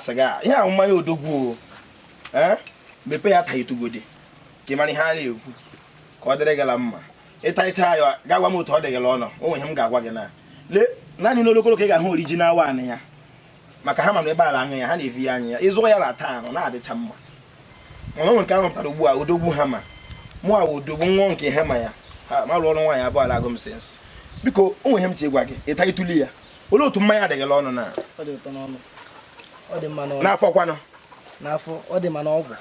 glaasị gị a. Ihe ahụ mmanya Odogwu o. Ee, mepee ya, ta itugodi ka ị mara ihe a na-ekwu, ka ọ dịrị gị la mma. Ịta ịta ya, ga gwa m otu ọ dị gị ọnụ. O nwere ihe m ga-agwa gị na lee naanị n'olokolo ka ị ga-ahụ original one ya, maka ha ma na ebe ala aṅụ ya, ha na-evi ya anya ya. Ịzụọ ya na taa ahụ na-adịcha mma, mana ọ nwere nke arụpụtara ugbu a, Odogwu hama. Mụ a Odogwu nwụọ nke hama ya ha ma rụọ ọrụ nwaanyị abụọ ala agụ m sens. Biko, o nwere ihe m chi gwa gị. Ịta ituli ya, olee otu mmanya dị gị ọnụ na? Ọ dị ụtọ n'ọnụ, ọ dị mma n'ọnụ. N'afọ kwanụ? N'afọ, ọ dị mma n'ọgwụ.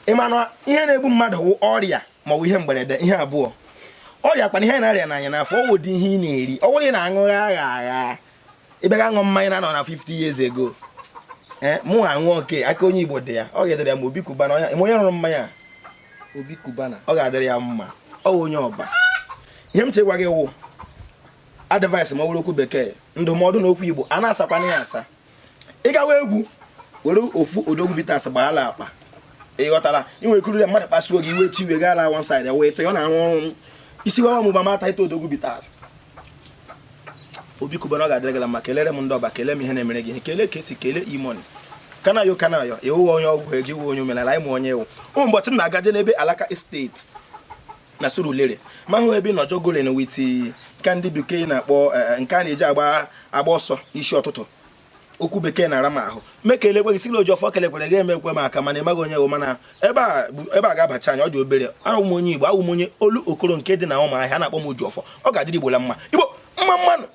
Ị ma na ihe na-egbu mmadụ wụ ọrịa ma ọ bụ ihe mberede, ihe abụọ. Ọrịa kwana ihe na-arịa n'anya n'afọ, ọ wụ dị ihe ị na-eri. Ọ bụrụ ị na-aṅụ gha agha agha, ị bịa aṅụ mmanya na-anọ na 50 years ago. Ee, mụ aṅụọ nke aka onye Igbo dị ya, ọ ga-edere ya ma Obi Cubana onye ma onye rụrụ mmanya a. Obi Cubana. Ọ ga-adịrị ya mma. Ọ wụ onye ọba. Ihe m che gwa gị wụ advice, ma ọ bụrụ okwu bekee, ndụmọdụ na okwu Igbo a na-asakwana ya asa. Ị gawa egwu, were ofu Odogwu Bitters gbaala akpa. Ị ghọtara? Ị nwere ikuru ya, mmadụ kpasuo gị iwe, tiwe gaa ala one side, wee tọ ya. Ọ na-arụ ọrụ isi gwawa m mata ite Odogwu Bitters, Obi Cubana. Ọ ga-adịrị gị la mma. Kelere m ndị ọba, kelee m ihe na-emere gị ihe, kelee ka esi kelee imoni kanayo kanayo. Ịwụwa onye ọgwụ ego, iwu onye omenala anyị, ma onye ewu ụmụ. Ụbọchị m na-agaje n'ebe Alaka Estate na Surulere, ma hụ ebe ị nọ jogging with nke ndị bekee na-akpọ nke a na-eji agba agba ọsọ n'isi ụtụtụ. Okwu bekee na-ara m ahụ. Mekele gị sịrị oji ọfọ kelekwere gị, emekwe m aka, mana ịmaghị onye ewu. Mana ebe a ebe a ga-abacha anya, ọ dị obere. Ahụ m onye Igbo, ahụ m onye olu okoro nke dị na Ụmụahịa, a na-akpọ m oji ọfọ. Ọ ga-adịrị Igbo la mma. Igbo mma mmanụ.